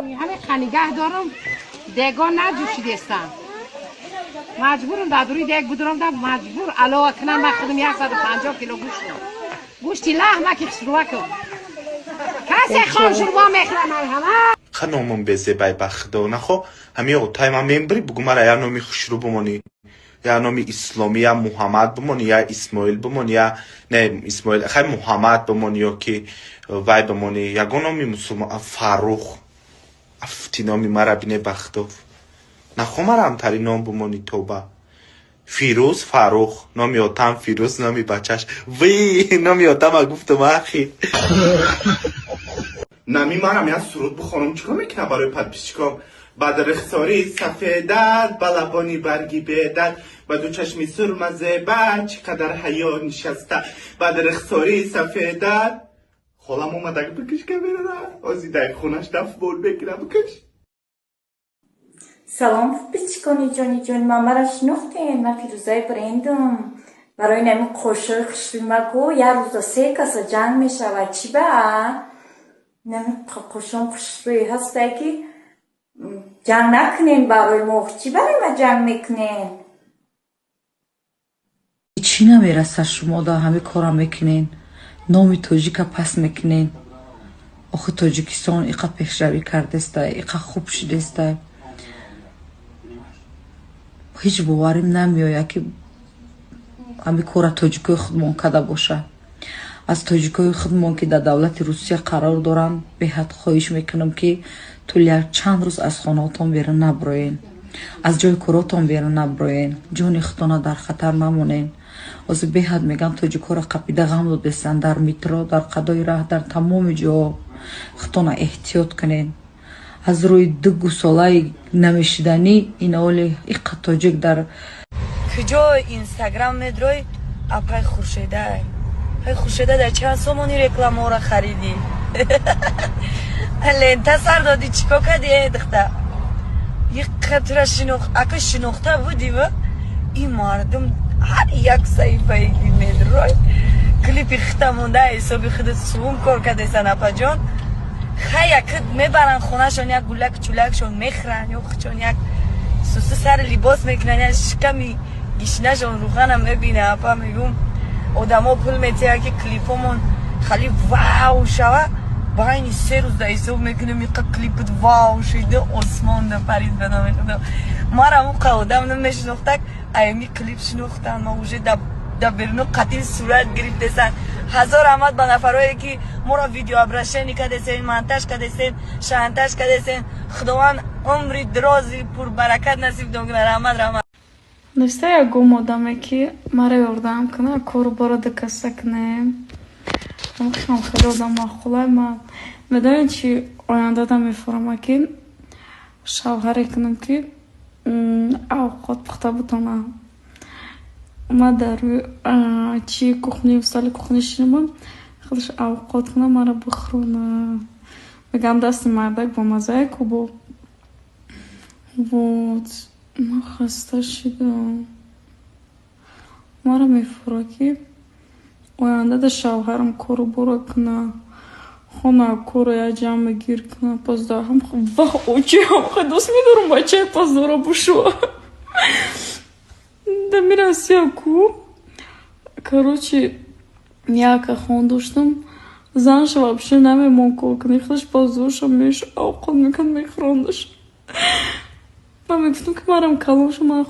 Ҳамин нигаҳ дорам, дегон наҷӯшидестам, маҷбурам дар дуруи дег будурам, да маҷбур алова кунам. Ман худам 150 кило гӯштам, гӯшти лаҳма ки хушрӯвакам. Касе хом шӯрбо мехӯра, марҳамат. Ха, номам безебай, ба худо нахо. Ҳами отай ман мембирӣ, бугу мара я номи хушрӯ бимонӣ, я номи исломӣ, я Муҳаммад бимонӣ, я Исмоил бимонӣ, я не Исмоил, хай, Муҳаммад бимонӣ ё ки вай бимонӣ, ягон номи мусулмон, Фаррух. Афти, номи мара бине, ба худо нахо, мара ҳамтари ном бимонӣ. Тоба, Фирӯз, Фаррух, номи отам Фирӯз, номи бачаш ви, номи отама гуфтум, ахи. Нами манам як суруд бихонам, чикор мекунам барои подписчиком? Бад рихсори сафедат, ба лабони барги бедат, ба ду чашми сурма зеба, чӣ қадар ҳаё нишаста бад рихсори сафедат. Холам омадаг, бикиш камерара, ози дай хонаш дафбол мекунам, бикиш. Салом, подписчикони ҷони ҷони ман, мара шинохтем? Ман Фирӯзаи брендум. Барои нами қошиқи хушрӯмаку як рӯза се каса ҷанг мешавад. Чӣ ба нами қошон хушрӯй ҳастай, ки ҷанг накунем? Барои мо чӣ, барои ма ҷанг мекунем? Чӣ намераса шумо да ҳами кора мекунен, номи тоҷика пас мекунен? Охи, Тоҷикистон иқа пешравӣ кардеста, иқа хуб шудеста. Ҳеҷ боварим намеояд, ки ҳами кора тоҷикои худмон карда боша. Аз тоҷикои худмон, ки дар давлати Русия қарор доранд, беҳад хоҳиш мекунам, ки тӯли як чанд рӯз аз хонаотон берун наброен, аз ҷои коротон берун наброен, ҷони худтона дар хатар намонен. Ҳозир беҳад мегӯям, тоҷикҳоро қапида ғам додестанд дар метро, дар қадои раҳ, дар тамоми ҷоҳо. Худтона эҳтиёт кунен. Аз рӯи ду гусолаи намешиданӣ инаоли иқа тоҷик дар Куҷо Инстаграм медрой, апай Хуршеда. Ай Хуршеда, дар чанд сомони рекламаро харидӣ? Лента сар додӣ, чӣ кор кардӣ, э духта? Иқатра шинох, ака шинохта будӣ ва ин мардум ҳар як саҳифае ки медрой, клипи хита монда, ҳисоби худат сувум кор кардесан, апаҷон. Хай, як мебаранд хонашон, як гулак чулакшон мехӯранд ё хучон як сусу сари либос мекунанд, як шиками гишнашон рӯғанам мебина. Апа, мегум, одамо пул метиҳанд, ки клипомон хали вау шава. Байни 3 рӯз да ҳисоб мекунем, иқа клипат вау шида, осмон да парид. Ба номи худо, мара муқа одам намешинохтак, аями клип шинохтан. Ма уже да беруну қатил сурат гирифтесан. Ҳазор раҳмат ба нафарое, ки моро видеообращение кардесен, монтаж кардесен, шантаж кардесен. Худованд умри дрози пурбаракат насиб кунад. Раҳмат, раҳмат. Неста ягон одаме, ки мара ёрдам кунад, кору бора дукаса кунем? Хеле хеле одам маъқулай. Ман медонед чи, ояндада мефурама, ки шавҳаре кунам, ки авқот пухта бутонам. Ман дар чи кухни, столи кухни шинамам, худаш авқот кунам, мара бихӯрона. Мегӯям, дасти мардак бомаззае ку бо. Вот, ман хаста шидам. Мара мефура, ки ояндада шавҳарам кору бора кунад, хона корро як ҷамъ гир кунад, паздаҳам вах очиам. Дӯст медорам бачаи паздора бошо. Дами Россия ку, короче, яка хон доштам, занша вообще намемон кор кунад, худаш паздорша меш авқот мекард, мехӯрондаш. Ман мегуфтам, ки марам калон шо, ман.